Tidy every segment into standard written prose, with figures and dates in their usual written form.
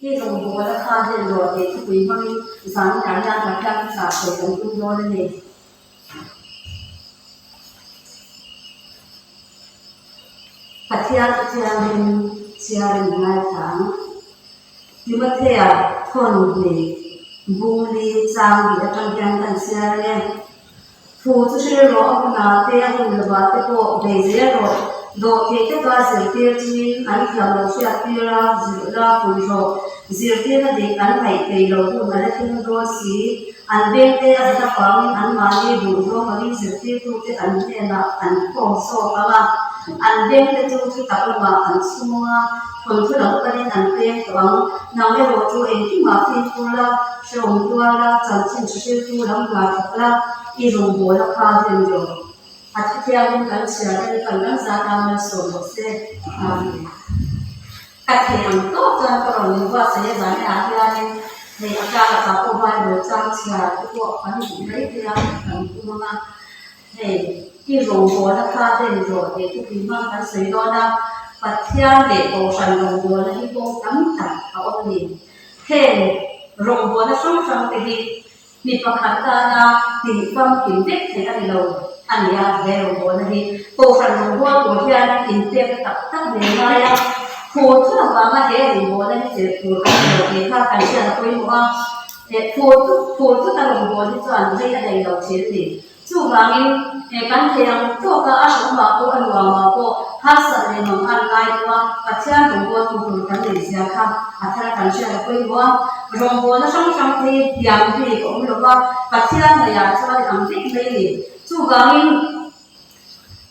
I rawngbawla kha hlen rawh tih thupui hmangin zaninah hian Pathian thuchah sawi kan tum dawn a ni. Pathian Pathianin chhiarin ngaithla ang. Timothea thawn hnih bung li chang tih atang hian kan chhiar a ni. Thu chu hre rawh a hunah te a hun lovah te pawh bei zel rawh. Dawhthei taka zirtir chungin an thiam lo hriattir a, zilh la pui rawh. Zirtirna dik an ngaih peih lo hun a la thleng dawn si. An vengte a zat avangin anmahni duhzawng angin zirtirtute an hnenah an khawm zawk ang a, an vengte chu thutak lamah an chhung a, thawnthu lam panin an peng tawh ang. Nang erawh chu engkimah fimkhur la, hrehawm tuar la, chanchin hriltu lam hna thawk la, i rawngbawla kha hlen rawh. A thuthiangin kan chhiar te kan ram zat a malsawm rawh se. Amen. Ka thei ang tawk chuan ka rawn in buatsaih a zanah hianin hei a kar lakah pawh Bible chang chhiar te pawh kan duh mai thei a, kan tum ang a, hei i rawngbawlna kha hlen rawh tih chu tui hmang kan sawi dawn a, Pathian leh Kohhran rawngbawlna hi kawng tam tak a awm a ni. Heng rawngbawlna hrang hrang te hi Mi pakhat tana tih famkim vek theih a ni lo a ni a, he rawngbawlna hi Kohhran rawngbâwl tur hian inpekna tak tak nei ngai a, phur thut avanga he rawngbawlna hi chelh tur kan ni lo tih kha kan hriat a pawimawh a, phur thut phur thuta rawngbâwl hi chuan rei a nei lo thin a ni. Chuvangin, kan thei ang tawka a hrehawmah pawh a nuamah pawh harsat leh mang an ngai pawh a, Pathian rawngbawltu tur kan neih zia kha a thar kan hriat a pawimawh a. Rawngbawlna hrang hrang te hi hliam bik a awm lo va, Pathian ngaihah chuan i ang vek mai a ni. Chuvangin,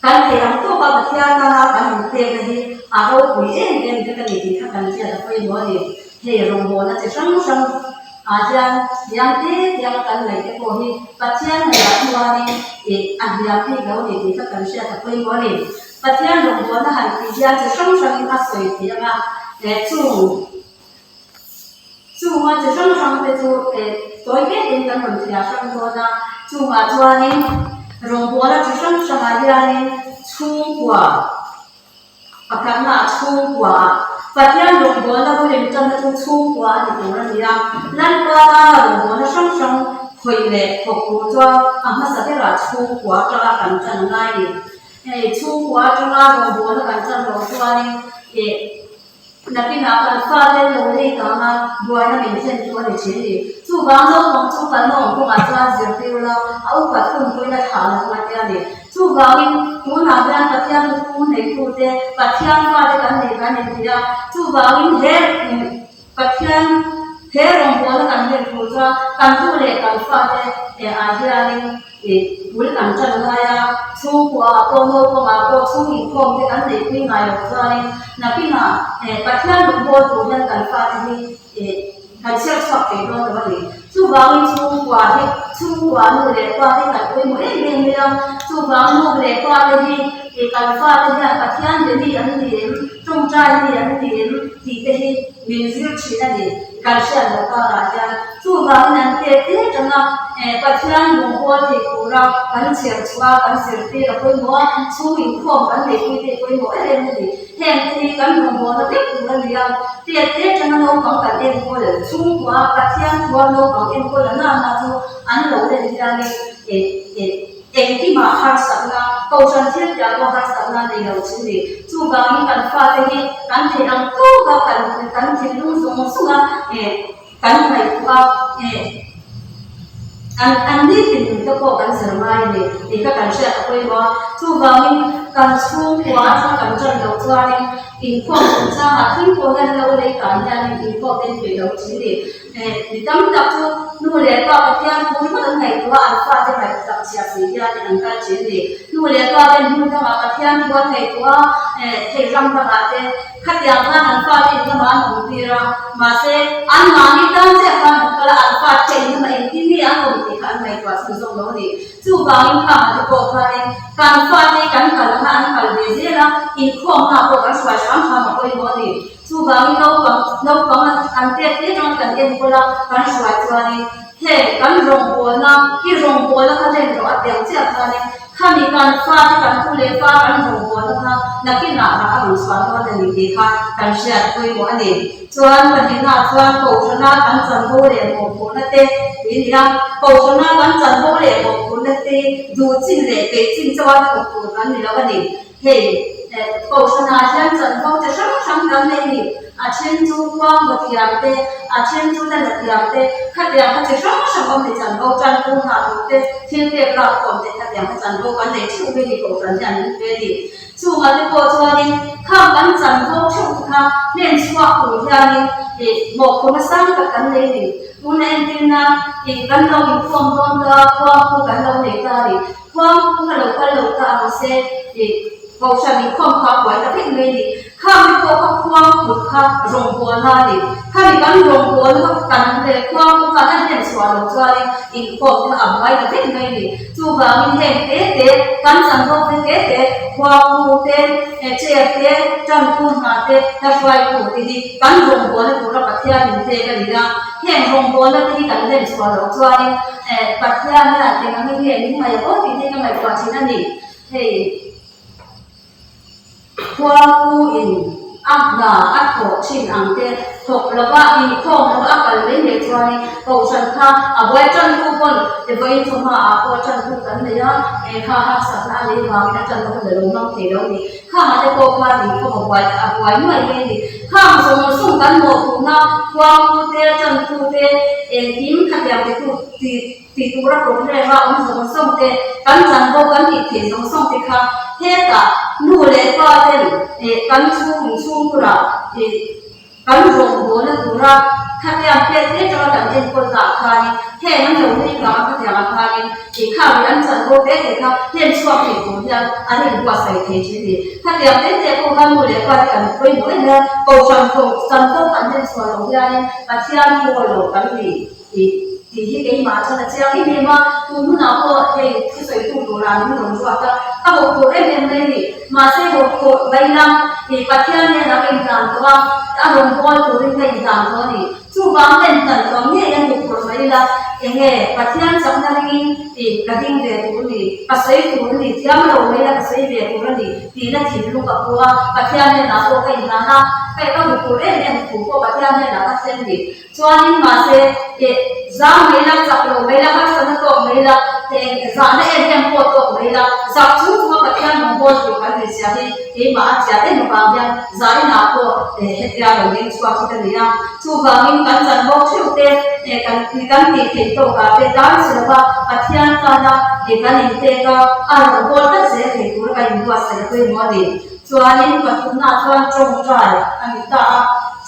kan thei ang tawka Pathian tana kan inpekna hi a ropui em em vek a ni tih kha kan hriat a pawimawh a ni. Hei rawngbawlna chi hrang hrang ah hian hliam te tiang kan ngaih te pawh hi Pathian ngaihah chuanin ih a hliam bik lo ni tih kha kan hriat a pawimawh a ni. Pathian rawngbawlna han tih hian chi hrang hrangin a sawi theih ang a, eh chung chunga chi hrang hrang te chu eh tawi mek in kan rawn thliah hrang dawn a, chungah chuanin rawngbawlna chi hrang hrangah hianin chhungkua Pakhatna chhungkua Pathian rawngbawlna hun inṭanna chu chhungkua a ni tur a ni a. Lalpa tana rawngbawlna hrang hrang khawih leh thawk tur chuan a hmasa berah chhungkua aṭanga kan ṭan ngai a ni. Hei chhungkua aṭanga rawngbawlna kan ṭan loh chuanin eh Nakinah kan fate lo lei tang a, buaina min thlen chu a ni thin ni. Chuvang naupang chu kan awm kawngah chuan zirtir ula, a upat hun pawhin a thlah lo ang a ti a ni. Chuvangin tunah hian Pathian thuthlung neitute, Pathian fate kan nei kan inti a, chuvangin he Pathian he rawngbawlna kan hlen tur chuan kan tu leh kan fate ah hianin Ih, bul kan ṭan lai a, chhungkua ah pawh naupang ah pawh chhung inkhawm te kan neihpui ngai loh chuanin nakinah eh Pathian rawngbâwl tur hian kan fate hi eh kan chhiar chhuak thei dawn lo a ni. Chuvangin chhungkua hi chhungkua nu leh pa te kan pawimawh em em mai a, chuvang nu leh pa te hi eh kan fate hian Pathian be mi an ni em, ṭawngṭai mi an ni em tih te hi min zir ṭhin a ni. Kan hriat loh karah hian chuvangin an pek te tanga Pathian rawngbâwl thei tura kan chher chhuah a, kan zirtir a pawimawh a, chhung inkhawm kan neihpui te pawimawh em em a ni. Heng te hi kan rawngbâwlna vek tur a ni a, pek te tanga naupang kan enkawl chhungkua Pathian thua naupang enkawl a nana chu an lo len hianin Engkimah harsatna, Kohhran thil piah pawh harsatna nei lo chu ni. Chuvangin kan fate hi kan theih ang tawka kan kan thinlung zawng zawnga kan ngaihtuah a, an an nitin nun te pawh kan zir ngai a ni tih kha kan hriat a pawimawh a. Chuvangin kan chhungkua atang kan ṭan loh chuanin inkhawm chungchangah thil pawh hian lo lei tan hianin inkhawm en peih lo thin ni. Mi tam tak chu nu leh pa Pathian thu ringawt an ngaihtuah a, an fate ngaih tak chhia si hianin an kal thin a ni. Nu leh pa ten hmun dangah Pathian thu an ngaihtuah a, thei ram dangah te khatiang khan an fate in lamah an awm tir a, mahse anmahni tan chiah khan an kal a, an fate in lamah engtin nge an awm tih kha an ngaihtuah chhun zawk lo a ni. Chuvangin khangah te pawh khanin kan fate kan kal anga an kal ve zel a, inkhawmna pawh kan hruai hram hram a pawimawh a ni. Chuvangin naupang naupang an pek te atanga kan enkawl a, kan hruai chuanin heng kan rawngbawlna, i rawngbawlna kha hlen rawh a tiang chiah khanin. Khami kan fate kan thu leh fa kan rawngbawlna kha nakinah rah a rawn chhuah dawn a ni tih kha kan hriat pawimawh a ni. Chuan pahnihnaah chuan Kohhrana kan chanvo leh mawhphurhna te tih a ni a. Kohhrana kan chanvo leh mawhphurhna te duh chin leh peih chin chauha thawk tur kan ni lo a ni. Hei, Kohhranah hian chanvo chi hrang hrang kan nei a ni. A then chu khuangbaw thiam te, a then chu nana thiam te, khatiang kha chi hrang hrang awm ni chanvo tanpu nghah tur te, thil pek lak khawm te khatiang kha chanvo kan nei theuh mai ni Kohhran hian min pe a ni. Chungah te pawh chuanin khang kan chanvo theuh te kha hnen chhuak tur hianin ih mawhphurhna sang tak kan nei a ni. Tuna entir nan ih kan lo inkhawm dawn ta, khuangpu kan lo nei ta a ni. Khuangpu kha lo kal lo ta ang se ih Kohhran inkhawm kha a buai ta vek mai a ni. Khami pawh kha khuangput kha rawngbawlna a ni. Khami kan rawngbawlna kha kan leh khuangpu kha a hnem chhuah loh chuanin inkhawm kha a buai ta vek mai a ni. Chuvangin heng te te kan chanvo te te te khuangpu te, chair te, tantu hna te, hla hruaitu te hi kan rawngbawlna tura Pathian min pek a ni a. Heng rawngbawlna te hi kan hnem chhuah loh chuanin Pathian hian eng angin nge min ngaih aw tih hi ka ngaihtuah thin a ni. Hei khuangpu in a hna a thawh thin ang te thawk lova inkhawm lova a kal mai mai chuanin kohhran kha a buai tantu pawn vawiin chawhma ah pawh tantu kan nei a, kha harsatna a nei vangin a tanna hun a lo hmang thei lo a ni. Khangah te pawh khan inkhawm a buai a buai nuai mai a ni. Khang zawng zawng kan mawhphurhna khuangpu te tantu te engkim khatiang titu ti. Tih tura programme a awm zawng zawng te, kan chanvo kan tih theih zawng zawng te kha hetah nu leh pa ten eh kan chhung inchhung turah eh kan rawngbawlna tura khatiang pek te atanga kan enkawl tah khanin heng an lo nei vanga khatiangah khanin eh khami an chanvo te te kha hlen chhuak thei tur hian an inbuatsaih thei thin a ni. Khatiang te te pawh kha nu leh pa te kan pawimawh em em a, kohhran chanvo kan hlen chhuah loh hianin Pathian haw lo kan ni. Tih tih hi keimah chuan a chiang em em a, tun hunah pawh hei thusawitu tura min rawn ruat a, ka hawk tur em em mai a ni. Mahse hawk tur mai ila ih Pathian hnenah ka inhlan tawh a, a rawn bawl turin ka inhlan tawh a ni. Chuvang ka inhlan tawh ang ngei a hmuh tur mai ila, eng nge Pathian chakna ringin ih ka ding ve tur a ni, ka sawi tur a ni, thiam lo mai ila ka sawi ve tur a ni tihna thinlung ka pu a, Pathian hnenah pawh ka inhlan a, ka hmuh tur em em thu pawh Pathian hnenah ka thlen ni. Chuanin mahse, eh, zang mai la, chak lo mai la, harsatna tawk mai la, eh, zahna em em pawh tawk mai la, zak chung chunga Pathian rawngbâwl tur kan ni zia hi keimah a chian em avang hian zainah pawh, eh, hetia lo ding chhuak hi ka ni a. Chuvangin kan chanvo theuh te, eh, kan kan tih theih tawkah te dan si lova Pathian tana, eh, kan inpek a, a rawngbâwl tlat zel thei tura kan inbuatsaih a pawimawh a ni. Chuanin pathumnaah chuan tawngtai a ni ta a,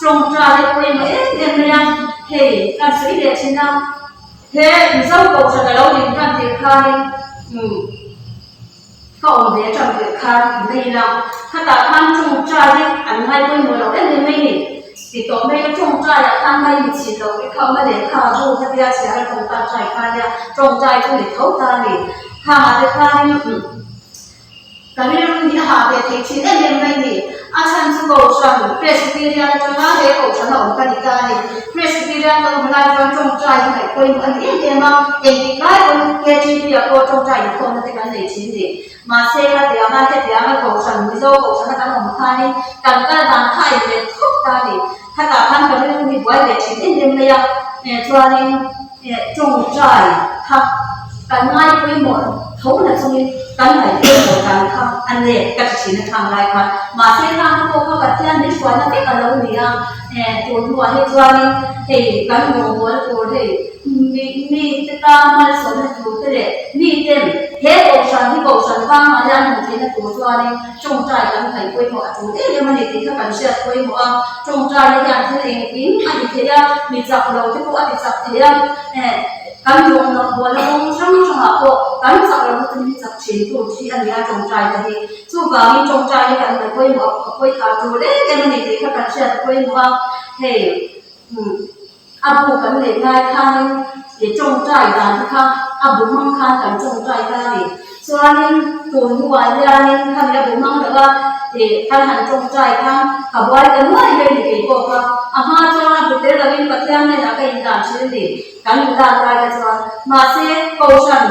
tawngtai hi pawimawh em em mai a, hei kan sawi leh thin a, he Mizo kohhran a lo din tan tirh khanin umm ka awm ve tan tirh khan mai ila, khatah khan tawngtai hi an ngai pawimawh lo em em mai ni, ti tawh mai a tawngtaiah khan mai mi chhin lo te kha awm a lehkha bu khatia chhiar a tawngtai tai kha nia tawngtai chu ni tho ta a ni, khangah te khanin umm. Ka rilru hi a hah ve thei thin em em mai ni. A chhan chu Kohhran Presbyterian atanga he Kohhran a awm ka ni ta a ni. Presbyterian kan awm lai chuan tawngtai hi ngaih pawimawh a ni em em a, engtik lai pawn KTP ah pawh tawngtai inkhawmna te kan nei thin ni. Mahse khatianga hetianga Kohhran Mizo Kohhrana kan awm khanin kan kal dan kha a inlet khawp ta a ni. Khatah khan ka rilru hi buai ve thin em em mai a, chuanin tawngtai kha kan ngai pawimawh tho na chungin kan ngaih pawimawh dan kha a let ka ti thin a thang lai khan. Mahse khang te pawh kha Pathian min hruaina vek a lo ni a, tun hnuah hi chuanin hei kan rawngbawlna tur hei mi mi te tan malsawmna tur te leh mi ten he kohhran hi kohhran vangah hian hmuh theihna tur chuanin Tawngtai kan ngaih pawimawh a tul em em a ni tih kha kan hriat pawimawh a, tawngtai te hian thil engkim a ti thei a, mi chak lo te pawh a ti chak thei a, eh kan rawn loh bualna kawng hrang hrangah pawh kan chak lohna chu min chak thin tur hi a ni a tawngtai te hi. Chuvangin tawngtai hi kan ngaih pawimawh a pawi a tul em em a ni tih kha kan hriat pawimawh a, hei umm a bu kan neih lai khanin ih tawngtai dan te kha a bu hmang khan kan tawngtai ta a ni. Chuanin tun hnuah hianin khami a bu hmang lo a ih kan han tawngtai khan ka buai ta nuai mai ni kei pawh kha. A hma chuan a bu tel lovin Pathian hnenah ka indan thin a ni kan indan lai te chuan. Mahse Kohhran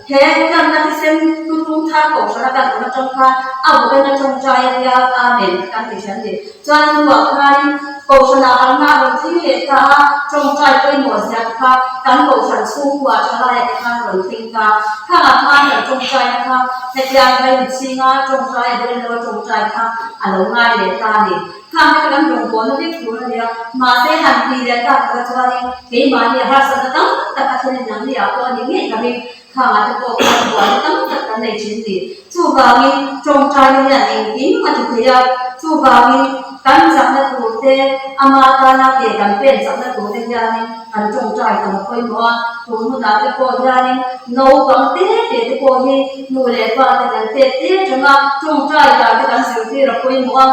he tlanna thisen tutung. Thar Kohhrana kan awm atang khan a vawiin a tawngtai a nia Amen kha kan ti thin a ni. Chuan hnuah khanin Kohhranah harhna a rawn thleng leh ta a, tawngtai pawimawh zia te kha kan Kohhran chhungkua thalaia te khan a rawn thleng ta. Khangah khan kan tawngtaina kha hetiang vai mitchhinga tawngtai a vawiin lo a tawngtai kha a lo ngai leh ta a ni. Khang te kha kan rawngbawlna vek tur a nia, mahse han ti leh tak taka chuanin keimahni a harsatna tam tak a thlen in ang ni ah pawh a ni ngei ka ring. Khangah te pawh khan buaina tam tak kan nei thin ni. Chuvangin tawngtaina hian engkim a ti thei a, chuvangin kan chakna tur te, ama tana ke kan pen chakna tur te hianin kan tawngtai tam pawimawh a, tun hunah te pawh hianin naupang te te te pawh hi nu leh pa te kan tet tir tanga tawngtai dan te kan zirtir a pawimawh a.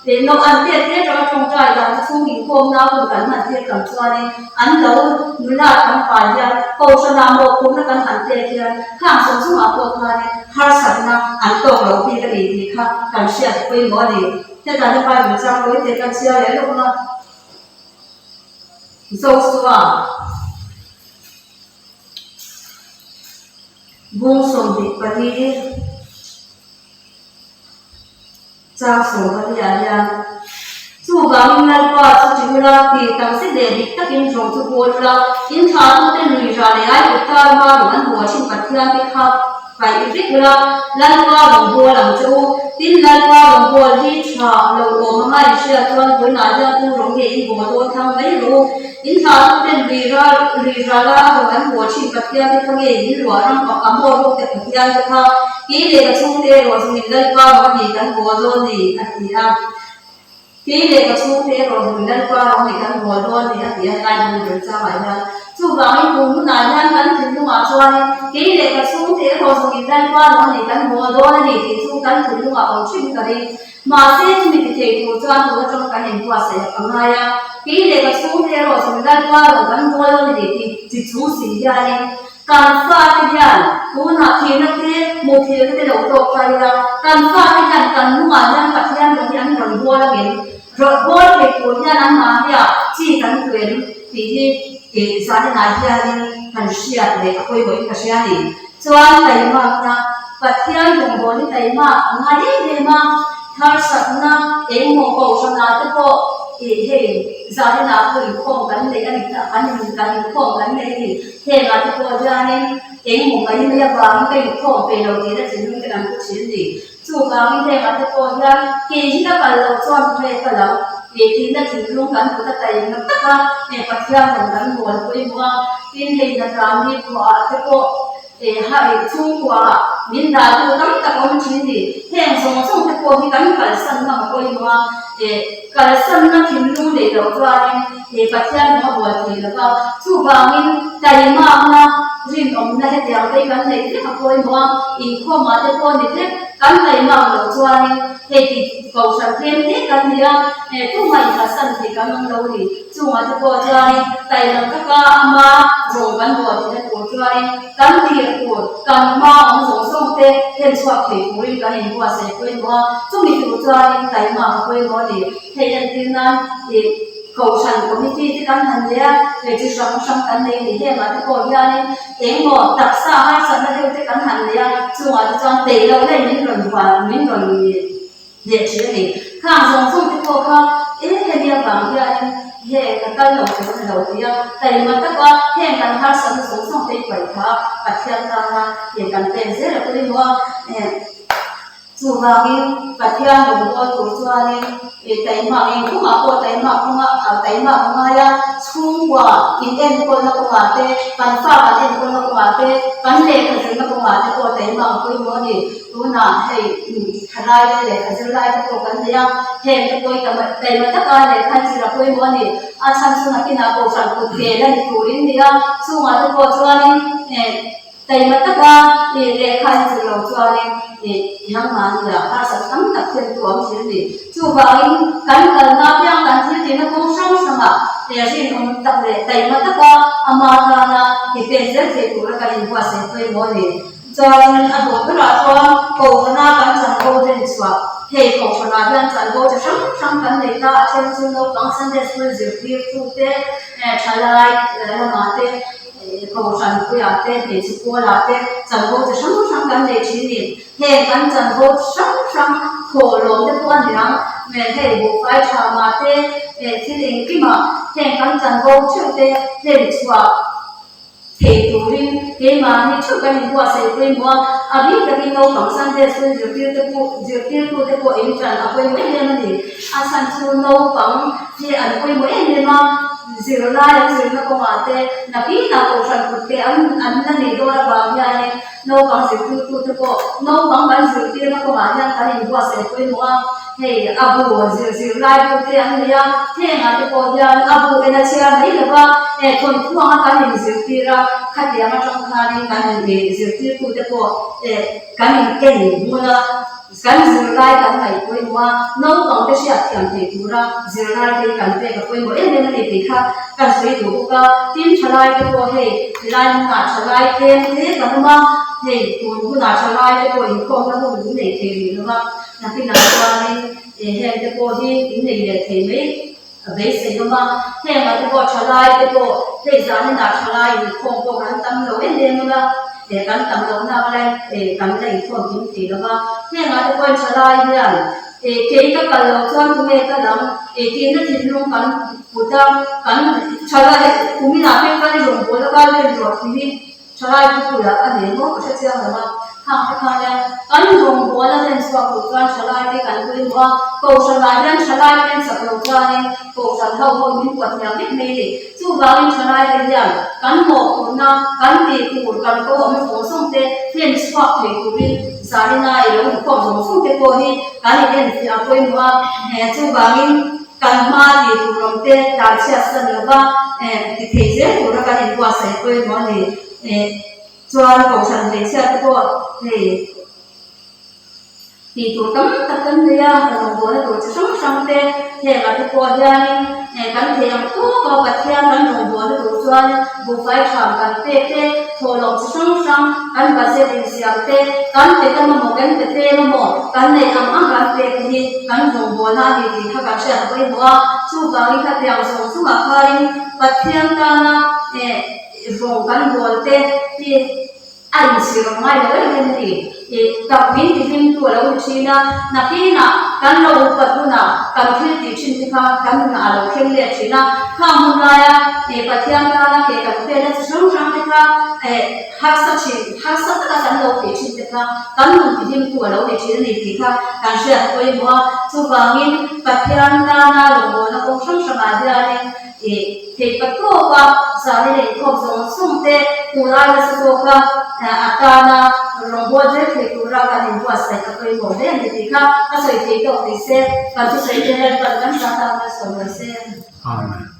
Eng an tet tir tanga tawngtai dan te chhung inkhawmna hun kan hman tir tam chuanin an lo nula kan pai hian kohhranah mawhphurhna kan han pek hian khang zawng zawngah pawh khanin harsatna an tawk lo bik a ni tih kha kan hriat pawimawh a ni. Hetah hian Bible chang lawi te kan chhiar leh lawk a, Joshua bung 24. Chang 14 ah hian, Chuvangin Lalpa chu ti ula, ti tam zet leh dik takin rawng chu bawl ula, in thlahtute lui rah leh ai kut tar hma rawng an bual thin Pathian te kha paih vek ula, Lalpa rawn bawl ang che u. Tin, Lalpa rawn bawl hi tha lo awm anga in hriat chuan vawiinah hian u rawng nge in bawl dawn thlang mai rawh u. In thlahtuten lui rah lui rala a rawng an bual thin Pathian te kha nge in luah ram a maw rawk te Pathian te kha Kei leh ka chhungte erawh zawngin Lalpa rawh a ni kan bawl dawn ni, a ti a. Kei leh ka chhungte erawh zawngin Lalpa rawh a ni kan bawl dawn ni, a ti a, helai hmun remchangah hian. Chuvangin tun hunah hian kan thinlungah chuanin kei leh ka chhungte erawh zawngin Lalpa rawh a ni kan bawl dawn a ni tih chu kan thinlungah awm thin ka ring. Mahse, chumi ti thei tur chuan tun atanga kan inbuatsaih a ngai a, kei leh ka chhungte erawh zawngin Lalpa rawh kan bawl dawn a ni tih ti chung si hianin Kan fate hian tunah thihna te, muthilhna te lo tawk ta ila, kan fate hian kan hnungah hian Pathian rawng hi an rawn bual angin, rawn bual thei tur hian anmahniah chi kan tuem tih hi eh zaninah hianin kan hriat leh a pawimawhin ka hria a ni. Chuan taimakna, Pathian rawngbâwl hi taimak a ngai em em a, harsatna engmaw kohhranah te pawh eh hei zaninah pawh inkhawm kan neih a ni ta, kan in kan inkhawm kan nei a ni. Hengah te pawh hianin engmaw mai mai avangin ka inkhawm ve lo tihna thinlung te kan pu thin a ni. Chuvangin hengah te pawh hian kei hi ka kal loh chuan tunge ka lo tih tihna thinlung kan put a taima tak a, heng Pathian rawn kan bawl pawimawh a, tin hei hnatlang hi khuaah te pawh eh ha eh chhungkuaah min dahtu tam tak awm thin a ni. Heng zawng zawng te pawh hi kan kalsan ngam a pawimawh a, eh kalsanna thinlung neih loh chuanin He Pathian rawng a buai thei lo va, chuvangin taimakna rinawmna hetiang te hi kan neih vek a pawimawh a, inkhawmah te pawh ni vek, kan taimak loh chuanin hei ti kohhran tlem hle kan ni a, tumah inphatsan thei kan awm lo a ni. Chungah te pawh chuanin taimak taka ama rawng kan buai theihna tur chuanin kan tir tur, kan hma awm zawng zawng te hlen chhuak thei turin kan inbuatsaih pawimawh a, chumi tur chuanin taimak a pawimawh a ni. Hei entir nan ih Kohhran Committee te kan han nei a, hei chi hrang hrang kan nei ni hengah te pawh hianin engmaw taksa harsatna deuh te kan han nei a, chungah te chuan peih loh laih min rawn huan min rawn hneh thin a ni. Khang zawng zawng te pawh kha e hemi avang hianin heng ka kal lo tur a ni lo ti a, taima taka heng kan harsatna zawng zawng te hi paih thla a, Pathian tana heng kan pen zel a pawimawh a. Chuvangin, Pathian rawngbâwl tur chuanin ih taimak eng kawngah pawh taimak kawnga ah taimak a ngai a, chhungkua in enkawlna kawngah te, kan fa kan enkawlna kawngah te, kan lehkha zirna kawngah te pawh taimak a pawimawh a ni. Tunah hei thalai te lehkha zir lai te pawh kan nei a, heng te pawh hi taima taka lehkha zir a pawimawh a ni. A chhan chu nakinah kohhran kut vel a ni turin ni a, chungah te pawh chuanin eh. Taima taka ih lehkha in zir lo chuanin ih nangmahni ah harsat tam tak thil tu awm thin a ni. Chuvangin kan kalna apiang kan thil tihna kawng hrang hrangah eh rinawm tak leh taima taka ama tana i pen zel thei tura kan inbuatsaih pawimawh a ni. Chuanin a dawt berah chuan kohhrana kan chanvo rin chhuah hei kohhranah hian chanvo chi hrang hrang kan nei ta a then chu naupang Sunday School zirtirtute eh thalai lamah te. Kohhran puiah te, hmeichhe pawlah te chanvo chi hrang hrang kan nei thin ni. Heng kan chanvo hrang hrang thawhlawm te pawh a ni ang, hei buhfai tha mah te, thil engkimah heng kan chanvo theuh te hlen chhuah thei turin keimahni theuh kan inbuatsaih pawimawh a, a bik takin naupang Sunday School zirtirte pawh zirtirtute pawh in tan a pawimawh em em a ni. A chhan chu naupang hi an pawimawh em em a, zirlai an zirna kawngah te nakinah kohhran kut te an an la neih dawn avang hianin Naupang zirtirtute pawh naupang kan zirtirna kawngah hian kan inbuatsaih pawimawh a, hei a bu zir zirlai bu te an nei a, hengah te pawh hian a bu en a chhiar mai lo va, eh thawnthu anga kan inzirtir a, khatiang atang khanin kan zirtirtute pawh eh kan in en hmun a. Kan zirlai kan ngaih pawimawh a, naupangte hriat thiam thei tura zirlai te kan pek a pawimawh em em a ni tih kha kan sawi duh bawk a. Tin, thalai te pawh hei helai hmunah thalai tlem hle kan awm a, hei tun hunah thalai te pawh inkhawmna hun in nei thei rih lo va, nakinah chuanin heng te pawh hi in nei leh thei mai a beisei awm a. Hengah te pawh thalai te pawh hei zaninah thalai inkhawm pawh kan tam lo em em a, eh kan tam loh nak lai eh kan la inkhawm kim thei lo va. Hengah te pawhin thalai hian eh kei ka kal loh chuan tunge ka dang eh tihna thinlung kan put a, kan thalai kuminah phei khan i rawngbawlna kal vel rawh tih hi Thalai thupuiah a nei maw ka hre chiang lo a, hang te khan hian kan rawngbâwl a hlen chhuak tur chuan thalai te kan pawimawh a, kohhranah hian thalai te an chak lo chuanin kohhran ho ho min kuat hniam vek mai a ni. Chuvangin thalai te hian kan mawhphurhna, kan tih tur, kan ko awm zawng zawng te hlen chhuak thei turin zanina i lo inkhawm zawng zawng te pawh hi kan inenfiah a pawimawh a, chuvangin Kan hma tih tur awm te tlan chhiat san lo va, ti thei zel tura kan inbuatsaih pawimawh a ni. Chuan kohhran hmeichhia te pawh hei tih tur tam tak kan nei a, rawngbawlna tur chi hrang hrang te hengah te pawh hianin kan thei ang tawk a, Pathian kan rawngbawlna tur chuan buhfai tham kan pek te, thawhlawm chi hrang hrang kan budget insiam te, kan pe tam emaw kan pe tlem emaw kan neih ang ang kan pek te hi kan rawngbawlna a ni tih kha kan hriat pawimawh a, chuvangin khatiang zawng chungah khanin Pathian tana eh rawng kan bawl te hi a inchhir awm ngai lo em em a ni. Ih tak min ti hlimtu a lo ni thin a, nakinah kan lo upat hunah kan thil tih thin te kha kan nunah a lo thleng leh thin a, khang hun laia ih Pathian tana ke kan pekna chi hrang hrang te kha eh harsa thin, harsa taka kan lo tih thin te kha kan nun ti hlimtu a lo ni thin a ni tih kha kan hriat pawimawh a. Chuvangin Pathian tana rawngbawlna kawng hrang hrangah hianin ih theih pa tawka zanin a inkhawm zawng zawng te tun ai nasa zawka a tana rawngbâwl zel thei tura kan inbuatsaih a pawimawh hle a ni tih kha a sawi thei tawk ni se, kan thusawi te Lalpan kan zah tan malsawm lo se. Amen.